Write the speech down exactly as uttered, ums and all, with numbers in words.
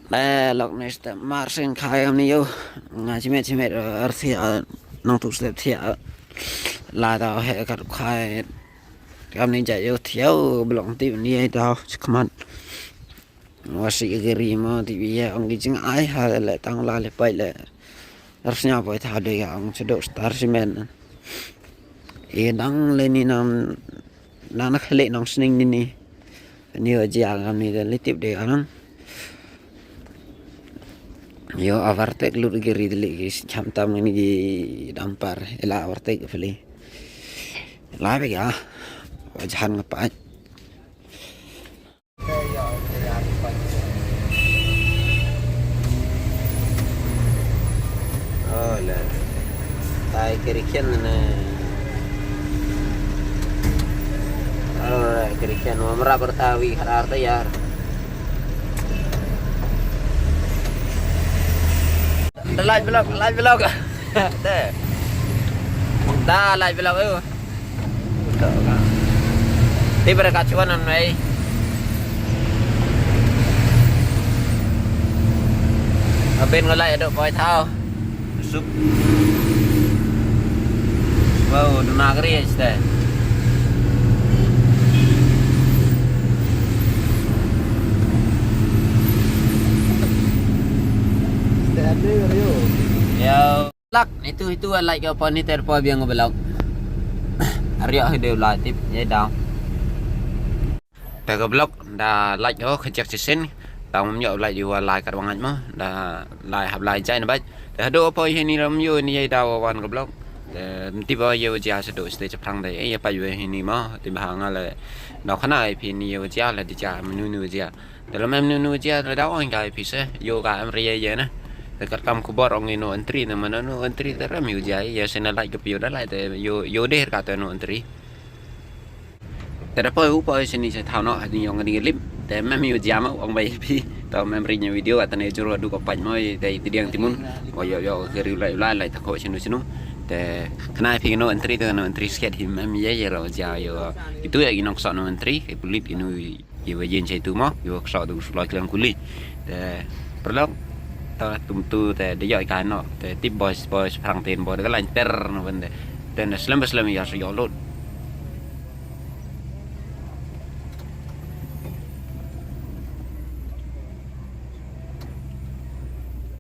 Te lok ni step mar sing khai kam ni yo. Nga chimet chimet arsi nang tu step thia. La ta he kat khai kam ni ja yo thia belong ti ni ai ta chikmat. Wasi gari mo ti bi ya ong ki jing ai ha le tang la le pai le. Arsnya poi ta de ya ong chedo star simen. E dang le ni nam na na khale nong sning ni ni. Ni wa jia ngam ni de litip de anang. Yo overtake lut gari de li ki cham tam ni ki dampar ela overtake peli. Lai be ya. Wajan ngapai. Oh, la. Tai kiri kian na. Alright, kiri kian wa mera bertawi harar tayar. Da light belok, light belok. Da. Da light belok tu. Ti pada ka chuan an mai. Abin ngalai aduk koi thau. Sup. Wow, duna gari ya cita. Yo. Lak, itu, itu like apa ni terpo biang belok. Ariak hideu la tip, ya dah. Te ka blok da like ho khajak chisin. Tang mem yo like yu wa like kat wangat mo da like hap like jai na baj. Te hadu poi hini ram yo ni jai da wa wan ka blok. Te mti ba yo jia sedo stage prang de ya pa yo hini mo ti ba nga le. No khana ai phi ni yo jia le di jia menu nu jia. Te lo mem nu nu jia le da wan ga ai phi se yo ga em ri ye na. Te kat kam khubor ong no entry na mana no entry te ram yo jia ya se na like ka pio da like te yo yo de ka te no entry. Te da poi u poi sini se thau no ha ding yong ding lip. Te mem yu jam ong bai pi. Te mem ri video ata ne juro du ko paj moi te ti diang timun. Ko yo yo ke ri lai lai lai ta ko sinu sinu. Te khana phi no entry te no entry sket hi mem ye ye ro ja yo. Itu ya ino so no entry ke pulit ino ye wa yin che tu mo yo so du so lo klang kuli. Te perlok ta tum tu te de yo ka no te tip boys boys prang ten bo de ka lain ter no bende. Te na slem slem ya so yo lut.